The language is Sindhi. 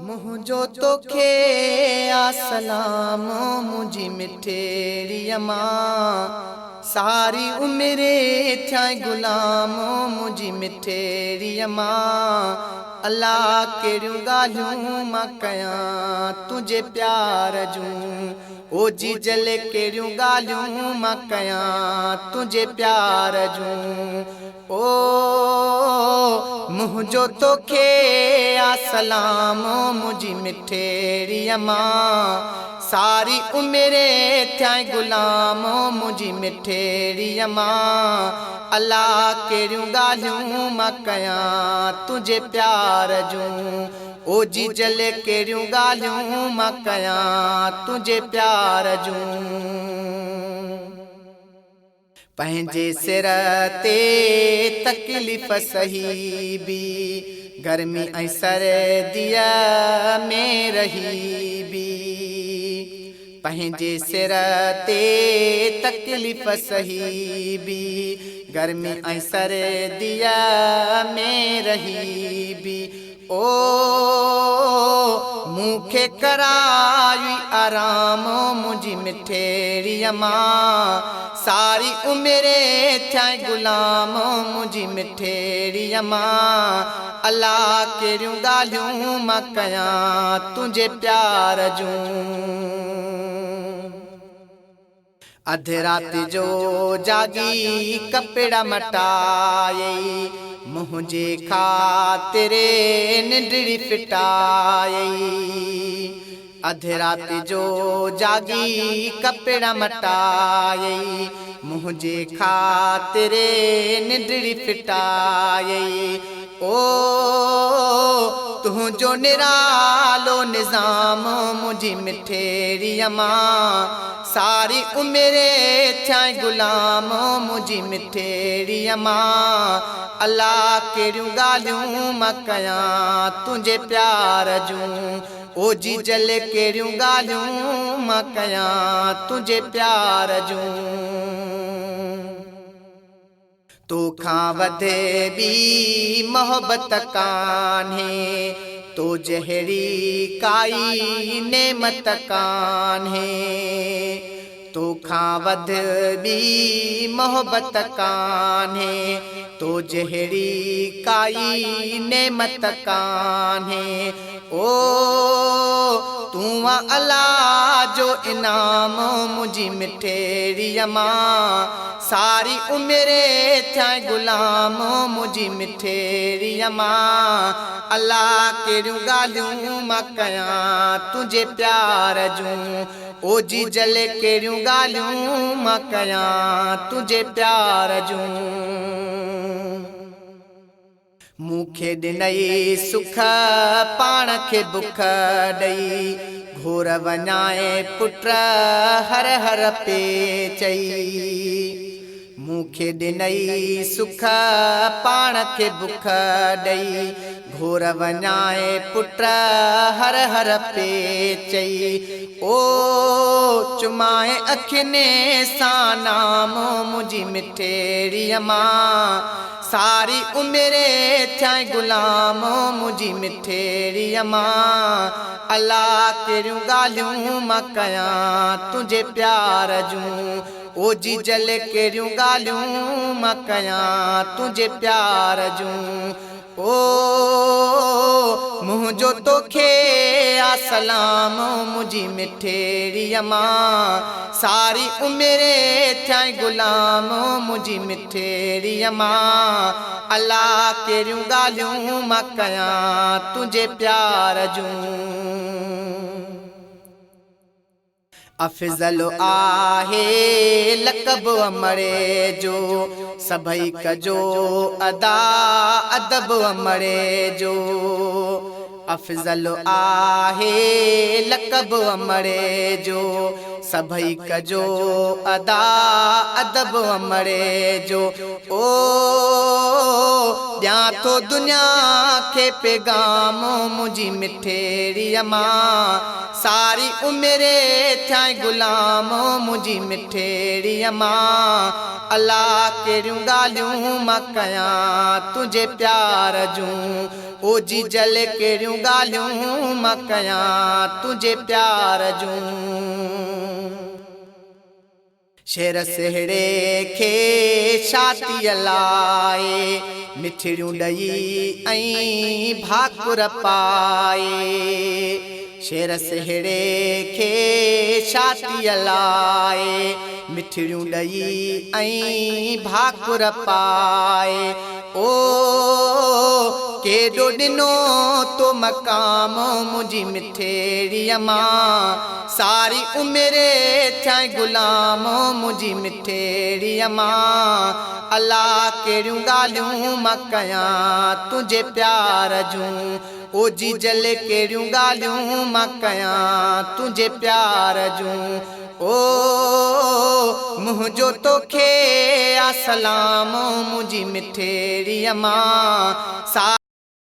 منهنجو توکي آ سلام منهنجي مٺيڙي امان ساري عمر ٿيان غلام منهنجي مٺيڙي امان الا ڪهڙيون ڳالهيون مان ڪيان تنهنجي پيار جون او جيجل ڪهڙيون ڳالهيون مان ڪيان تنهنجي پيار جون او منهنجو توکي آ سلام منهنجي مٺيڙي امان ساري عمر ٿيان غلام منهنجي مٺيڙي امان الا ڪهڙيون ڳالهيون مان ڪيان تنهنجي پيار جون او جيجل ڪهڙيون ڳالهيون مان ڪيان تنهنجي پيار جون. پنهنجي سر تي تڪليف سهي به گرمي ۽ سرديء ۾ رهي به پنهنجي سر تي تڪليف سهي به گرمي ۽ سرديء ۾ رهي به او مون کي ڪرايوئي آرام منهنجي مٺيڙي امان ساري عمر ٿيان غلام منهنجي مٺيڙي امان الا ڪهڙيون ڳالهيون مان ڪيان تنهنجي پيار جون. اڌ رات جو جاڳي ڪپڙا مٽايئي، منهنجي خاطر ننڊڙي ڦٽايئي. اڌ رات جو جاڳي ڪپڙا مٽايئي، منهنجي خاطر ننڊڙي ڦٽايئي. او تنهنجو نرالو نظام منهنجي مٺيڙي امان ساري عمر ٿيان غلام منهنجي مٺيڙي امان الا ڪهڙيون ڳالهيون مان ڪيان تنهنجي پيار جون او جيجل ڪهڙيون ڳالهيون مان ڪيان تنهنجي پيار جون. تو کان وڌ ٻي محبت ڪانهي، تو جهڙي ڪائي نعمت ڪانهي. تو کان وڌ ٻي محبت ڪانهي، تو جهڙي ڪائي نعمت ڪانهي. او تون آن الله جو انعام منهنجي مٺيڙي امان ساري عمر ٿيان غلام منهنجي مٺيڙي امان الله ڪهڙيون ڳالهيون مان ڪيان تنهنجي پيار جون او جيجل ڪهڙيون ڳالهيون مان ڪيان تنهنجي پيار جون. مون کي ڏنئي سک، پاڻ کي بک ڏئي، گهور وڃانء پٽ، هر هر پي چئي. مون کي ڏنئي سک، پاڻ کي بک ڏئي، گهور وڃانء پٽ، هر هر پي چئي. او چمانء اکين سان نام منهنجي مٺيڙي امان. ساري عمر ٿيان غلام منهنجي مٺيڙي امان الا ڪهڙيون ڳالهيون مان ڪيان تنهنجي پيار جون او جيجل ڪهڙيون ڳالهيون مان ڪيان تنهنجي پيار جون او منهنجو توکي آ سلام منهنجي مٺيڙي امان ساري عمر ٿيان غلام منهنجي مٺيڙي امان الا ڪهڙيون ڳالهيون مان ڪيان تنهنجي پيار جون. افضل آهي لقب امڙي جو، سڀئي ڪجو ادا ادب امڙي جو. افضل آهي لقب امڙي جو، سڀئي ڪجو ادا ادب امڙي جو. او ڏيان ٿو دنيا کي پيغام منهنجي مٺيڙي امان، ساري عمر ٿيان غلام منهنجي مٺيڙي امان. الا ڪهڙيون ڳالهيون مان ڪيان تنهنجي پيار جون، او جيجل ڪهڙيون ڳالهيون مان ڪيان تنهنجي پيار جون. شير سهڙي کي ڇاتيء لاء مٺڙيون ڏئي ۽ ڀاڪر پائي. شير سهڙي کي ڇاتيء لاء مٺڙيون ڏئي ۽ ڀاڪر پائي. او ڪيڏو ڏنو تو مقام منهنجي مٺيڙيء مان، ساري عمر ٿيان غلام منهنجي مٺيڙيء مان. الا ڪهڙيون ڳالهيون مان ڪيان تنهنجي پيار جون، او جيجل ڪهڙيون ڳالهيون مان ڪيان تنهنجي پيار جون. او منهنجو توکي آ سلام منهنجي مٺيڙيء مان.